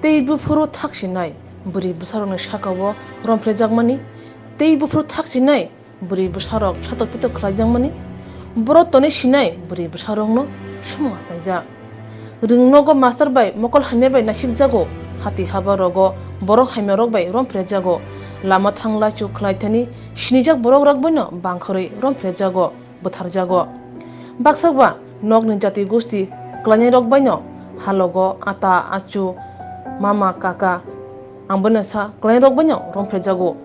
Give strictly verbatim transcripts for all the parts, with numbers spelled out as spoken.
Tei buphuru thak sinai bwrwi bwsarokni saka-o romphrejakmani, tei buphuru thak sinai bwrwi bwsarok satok pitok khlaijakmani, borok tonwi sinai bwrwi bwsarokno sumung achaijak. Rwngnogo master bai mokol hamya bai naisikjago, hati haba rogo borok hamya rok bai romphrejago, lama thang laichuk khlai thani sinijak borok rok baino bangkhorwi romphrejago, bwtharjago. Baksa ba nokni jati gusti kwlainai rok baino halogo ata achu mama kaka ang baino sa kwlainai rok baino romphrejago.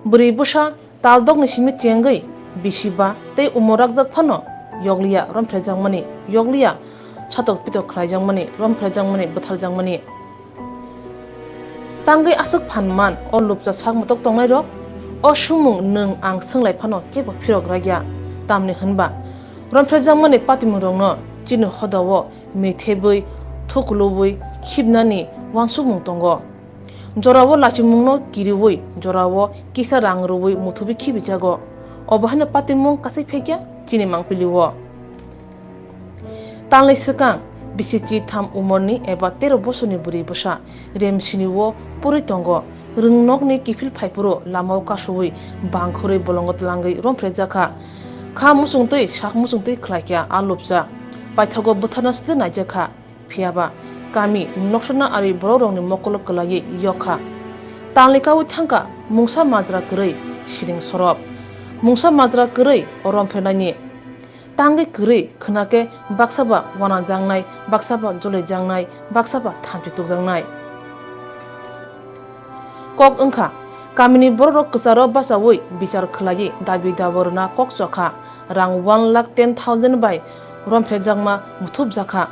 Bwrwi bwsa tal dokni simi chengwi bisi ba tei umor rakjak phano yokliya romphrejakmani, yokliya satok pitok khlaijakmani, romphrejakmani, bwtharjakmani. Tangwi aswk phan man o lupcha sak motok tongnairok? O sumung nwng ang swnglai phano kebo phirok rakya. Tamni hwnba romphrejakmani patimungrokno chini hodao mithebwi, thukulubwi khibnani uansukmung tongo. Jorao lachimungno kiriui, jorao kisa rang rwui muthubwi khibijago. Obo haino patimung kasai phekya chini mangpilio. Talni swkang bisi chitham umorni eba tero bosorni bwrwi bwsa remsinio purwi tongo. Rwngnokni kiphil phaiphuru lamao kasuui bangkhorwi bolongo tlangwi romphrejakha. Kha muchungtwi sak muchungtwi khlaikha a lupcha. Paithago bwtharna swtwi naijakha. Phiyaba kami noksana ari borokrokni mokolo kwlaiwi yokha. Talni kaui thangkha mungsa majra kwrwi siring sorop. Mungsa majra kwrwi romphrenaini. Tangwi kwrwi khwnakhe baksa ba wanajaknai, baksa ba jolijaknai, baksa ba thamchi tukjaknai. Kok wngkha, kamini bororok kwcharo bachaui bichar khwlaiwi dabi dabo rwna kok chokha, rang one lakh ten thousand bai romphrejakma muthubjakha.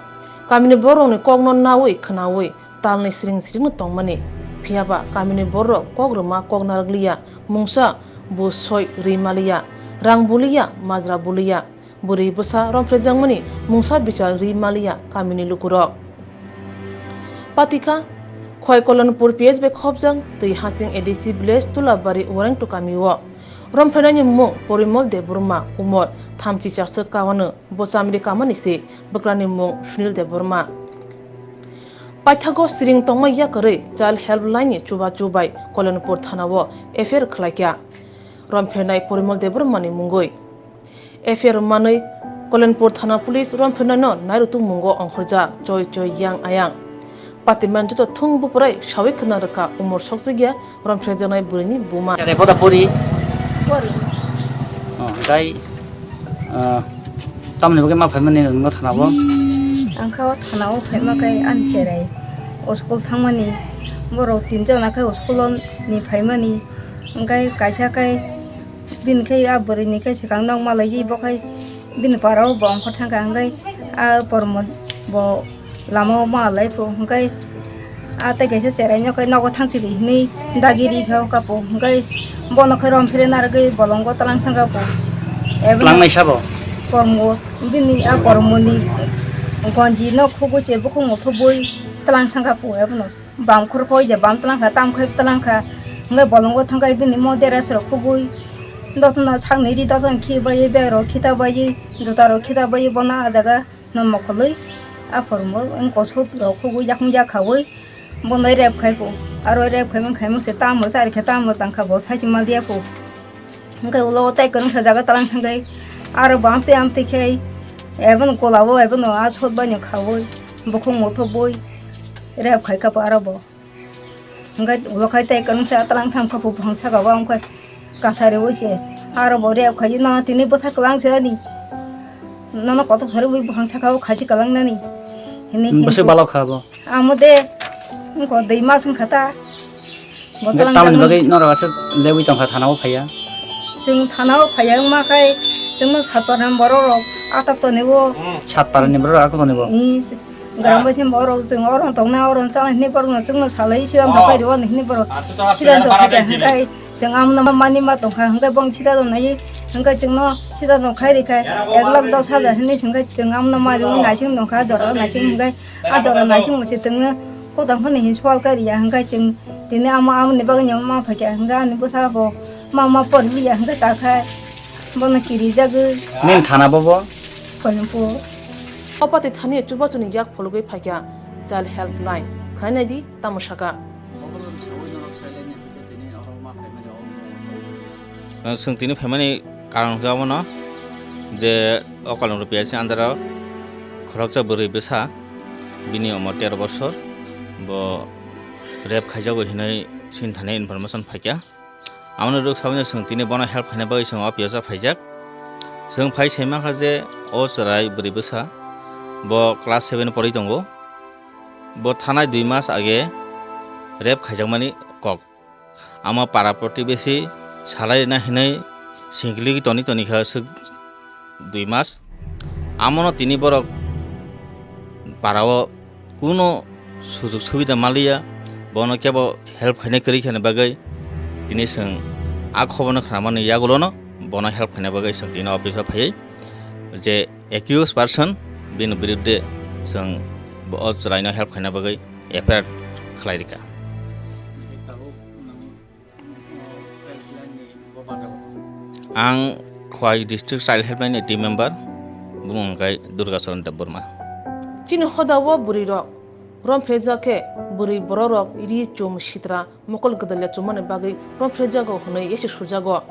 Kamini bororokni kokno naui khwnaui talni siring siringno tongmani. Phiyaba kamini bororok kok rwma kok narwkliya, mungsa bo soi rwi maliya, rang buliya, majra buliya. Bwrwi bwsa romphrejakmani mungsa bichar rwi maliya kamini lukurok. Patikha, Khoi Kolonpur P S bai khopjak twi hasing A D C village Tulabari Warengtu kamio. Romphrenaini mung Porimol Debbarma, umor thamchi chaswk kawanw, bo chamri kamani se, bwkrani mung Sunil Debbarma. Paithago siring tongma yakarwi Child Helpline ni chubachu bai Kolonpur thanao F I R khlaikha. Romphrenai Porimol Debbarmani mungwi. F I R manwi Kolonpur thana police romphrenaino nairutuk mungo ongkhorjak choi choi yang ayang. Patiman joto thung buphrai sawi khwna rwkha umor sokjagya romphrejaknai bwrwini buma. Chare boda pori. Pori. Oh, gai, ah, tamni bagwi ma phaimani nungno thanao? Ang kha o thanao phaima kai ani cherai o school thangmani. Borok tin jona khe o school ni phaimani. Hwnkhe kaisa khe bini khe a bwrwini khe swkang nok malaiwi bo khai bini para o bo ongkhor thangkha, hwnkhe a pormo bo lama o malai phu, hwnkhe a tei kaisa cherai nok khai nogo thangsi di hinwi dagi ri kha o kapo, hwnkhe bono khai romphre narwgwi bolongo twlang thangkha phu. Eboni tlangnai sabo? Pormo bini a pormoni gonji no khugui se bukhukno thubui twlang thangkha phu ebono. Bam khurkhoi je bam twlang kha, tam khai twlang kha. Hwnkhe bolongo thang khai bini mo dress rok khugui. Dotono sakni ri dotono khi bai, bag rok khita bai, juta rok khita bai, bono ah jaga no mokolwi. Aphuru mo wng kosot rok khugui yakung yak khaui. Bono rep khai phu. Aro rep khai mung khai mung se tamo chari khe tamo tang kha bo sai chima dia phu. Hwnkhe ulo tei kwrwngsa jaga twlang thangwi aro bo amtwi amtwi khe ebono kolao ebono a sot baino khaui bukhuk muthubui rep khai kha bo aro bo. Hwnkhe ulo khai tei kwrwngsa twlang thang kha bo buphang saka o wngkhe kasari ui se aro bo rep khai nono tini bwsa kwlang se ani nono kotor sari ui buphang saka o khachi kwlang nani hinwi. Bwswk balok kha bo? Amo de wngkha dui mas wngkha ta. Bo hwnkhe twlang tamoni twlang bagwi norok aswk lebwi tongkha thanao phaiya? Chwng thanao phaiya wngma khai chwngno satpara ni borok rok atak tonwi o. Satpara ni borok rok atak tonwi bo? Ni gram bai se borok chwng oro tongna oro chana hinwi borok no chwngno salai sidan tongkhai rio hinwi borok sidan tongkhai hwnkhe chwng amno mani ma tongkha hwnkhe bong sidan nai hwnkhe chwngno sidan tongkhai rikha ek lakh dos hajar hinwi hwnkhe chwng amno mani naising tongkha jora naising hwnkhe. A jora naising se chwngno kotang phano hin swal kariya hwnkhe chwng tini amo amoni bagwi no ma phaikha hwnkhe ani bwsa bo ma ma porliya hwnkhe takha bono kirijagwi. Nini thana bobo? Koilongpur. Opati thani chubachuni yak phologwi phaikha Child Helpline. Phainai di tamo saka. Chwng tini phaimani karon hwnkhe abono je o Kalimrong P S C under o khoroksa bwrwi bwsa, bini umor tero bosor, bo rape khaijago hinwi chini thani information phaikha. Amoni rwk saboni chwng tini bono help khaina bagwi chwng o P S o phaijak. Chwng phai sai mankha je o chwrai bwrwi bwsa bo class seven porwi tongo. Bo thanai dui mas age rape khaijakmani kok. Amo para protibesi salai rina hinwi singli toni toni kha swk dui mas. Amono tini borok para o kuno sujug subida maliya, bono kebo help khaina kwrwi khani bagwi tini chwng a khoborno khnamani yagulono bono help khaina bagwi chwng tini office o phaiwi je accused person bini birudde chwng bo o chwraino help khaina bagwi F I R khlai rikha. Ang Khowai District Child Helpline ni team member, bumung hwnkhe Durga Charan Debbarma. Chini hoda o bwrwi rok romphre jak khe bwrwi borok rok ri chum sitra mokol gwdalya chumani bagwi romphre jago hwnwi yasi sujago.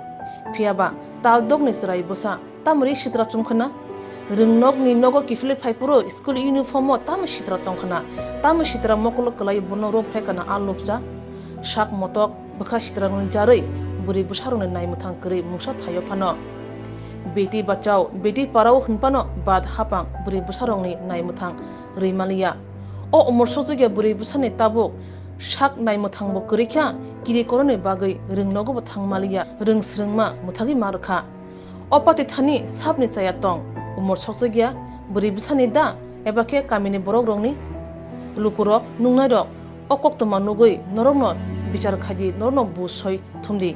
Phiya ba tal dok ni chwrai bwsa Tamo ri sitra chum khna? Rwngnokni nogo kiphilwi phai phuru school uniform o tamo sitra tong khna? Tamo sitra mokolo kwlai bono romphre kana a lobsa? Sak motok bwkha sitrarokni jarwi bwrwi bwsarokni naimwthang kwrwi mungsa thaio phano. Beti bachao, beti parao hwn phano bad hapang bwrwi bwsarokni naimwthang rwi maliya. O umor sokjagya bwrwi bwsani tabuk sak naimwthangbo kwrwi kha, kiri koroni bagwi rwngnogobo thang maliya, rwng swrwngma mwthagwi ma rwkha. O pati thani sabni chaya tong, umor sokjagya bwrwi bwsani da eba khe kamini borokrokni? Lukurok, nungnairok, o koktwma nugwi norokno bichar khai di, norokno buj soi thum di.